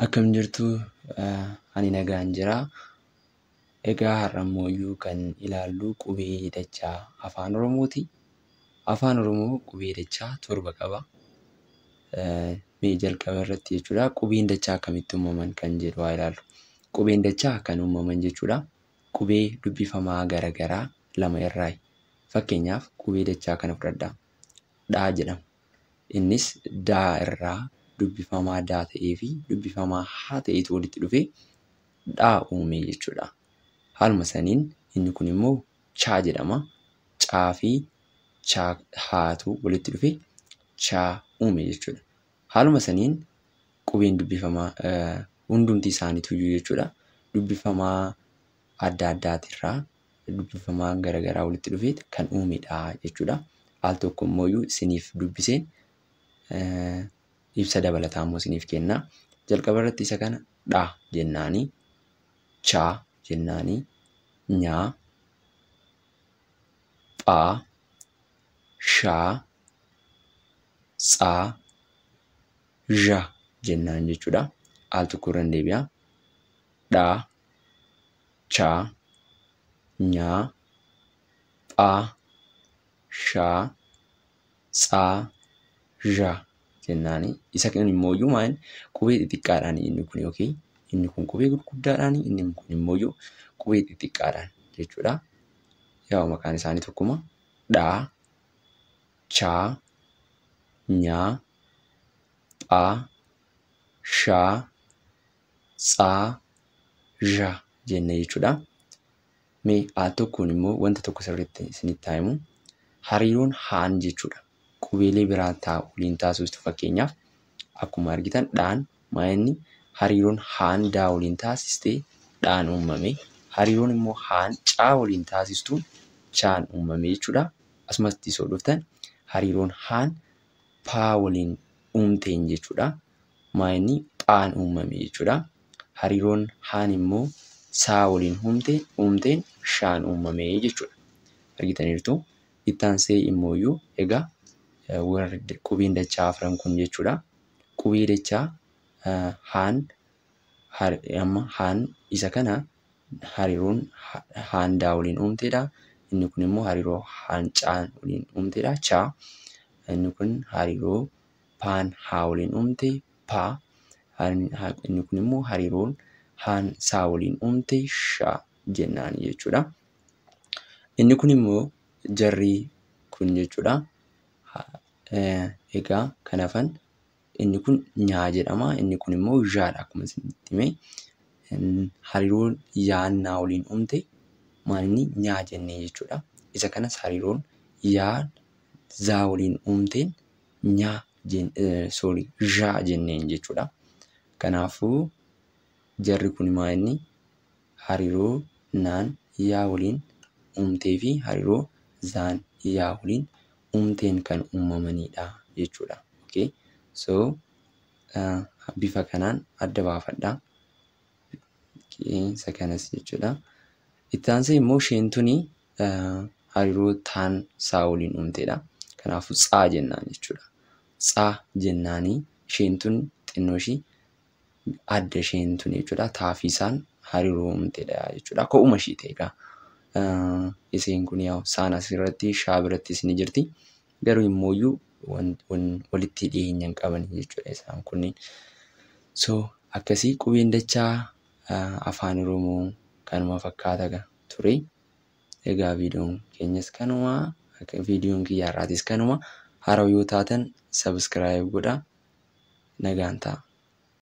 Akkam jirtu? Ani nagaan jira. Egaa har'a immoo kan ilaallu qubee dachaa Afaan Oromooti. Afaan Oromoo qubee dachaa 7 qaba. Mee jalqaba irratti jechuudha qubeen dachaa akkamitti uumaman kan jedhu haa ilaallu. Qubeen dachaa kan uumaman jechuudha qubee dubbifamaa garaagaraa lama irraayi. Fakkeenyaaf qubee dachaa kana fudhadhaa. Dhaa jedhama. Innis daa irraa dubbifamaa daa ta'ee fi dubbifamaa haa ta'etu walitti dhufee dhaa uume jechuudha. Haaluma saniin inni kun immoo chaa jedhama. Caa fi chaa haatu walitti dhufee chaa uume jechuudha. Haaluma saniin qubeen dubbifamaa hundumti isaaniituyyuu jechuudha dubbifamaa adda addaatirraa dubbifamaa garaagaraa walitti dhufee kan uumedha jechuudha. Al tokko immoo isiniif dubbiseen ibsa dabalataa immoo isiniif kenna. Jalqaba irratti isa kana dha jennaanii, chaa jennaanii, nyaa, phaa, shaa, tsaa, zha jennaan jechuudha. Al tokko irra deebi'a. Dhaa, chaa, nyaa, phaa, shaa, tsaa, zha jennaanii. Isa kun immoo maal qubee xixiqqaadhaan inni kun yookiin inni kun qubee gurguddaadhaan inni kun immoo qubee xixiqqaadhaan jechuudha. Yaa maqaan isaanii tokkuma. Dhaa, chaa, nyaa, phaa, shaa, tsaa, zha jenna jechuudha. Mee al tokkoon immoo wanta tokko sirriitti isinitti haa himu. Hariiroon haan jechuudha. Qubeelee biraa waliin taasistu fakkeenyaaf akkuma argitan dhaan maa inni hariiroon haan daa waliin taasistee dhaan uumame. Hariiroon immoo haan caa waliin taasistuun chaan uumame jechuudha. Asumatti osoo dhuftan hariiroon haan paa waliin uumteen jechuudha. Maa inni phaan uumame jechuudha. Hariiroon haan immoo saa waliin uumteen shaan uumame jechuudha. Argitaniirtu. Itti aansee immoo egaa warri qubeen dachaa afran kun jechuudha. Qubee dachaa haan amma haan isa kana hariiroon haan daa waliin uumtedha. Inni kun immoo hariiroo haan caan waliin uumtedha. Chaa. Inni kun hariiroo paan haa waliin uumte paa. Inni kun immoo hariiroon haan saa waliin uumte shaa jennaan jechuudha. Inni kun immoo jarri kun jechuudha. Egaa kan hafan inni kun nyaa jedhama. Inni kun immoo zhaadha akkuma isinitti hime. Hariiroon yaan naa waliin uumte maal inni nyaa jennee jechuudha. Isa kanas hariiroon yaan zaa waliin uumteen nyaa sorry zhaa jenneen jechuudha. Kanaafuu jarri kun maa inni hariiroo naan yaa waliin uumtee fi hariiroo zaan yaa waliin uumteen kan uumamanidha jechuudha. Okay? So bifa kanaan adda baafadha. Isa kanas jechuudha. Itti aansee immoo isheen tuni hariiroo taan saa waliin uumtedha. Kanaafuu tsaa jennaan jechuudha. Tsaa jennaanii isheen tun xinnoo ishii adda isheen tun jechuudha. Taa fi saan hariiroo uumtedha jechuudha. Ko'uma ishii ta'e egaa. Isheen kun yaa saan asirratti shaa birattis ni jirti. Garuu immoo walitti dhiyeenya hin qaban jechuudha isaan kunniin. So akkasii qubeen dachaa Afaan Oromoo kanuma fakkaata ture. Egaa viidiyoon keenyas kanuma. Viidiyoon kiyya har'aatis kanuma. Haarawaa yoo taatan subscribe godhaa. Nagaan ta'a.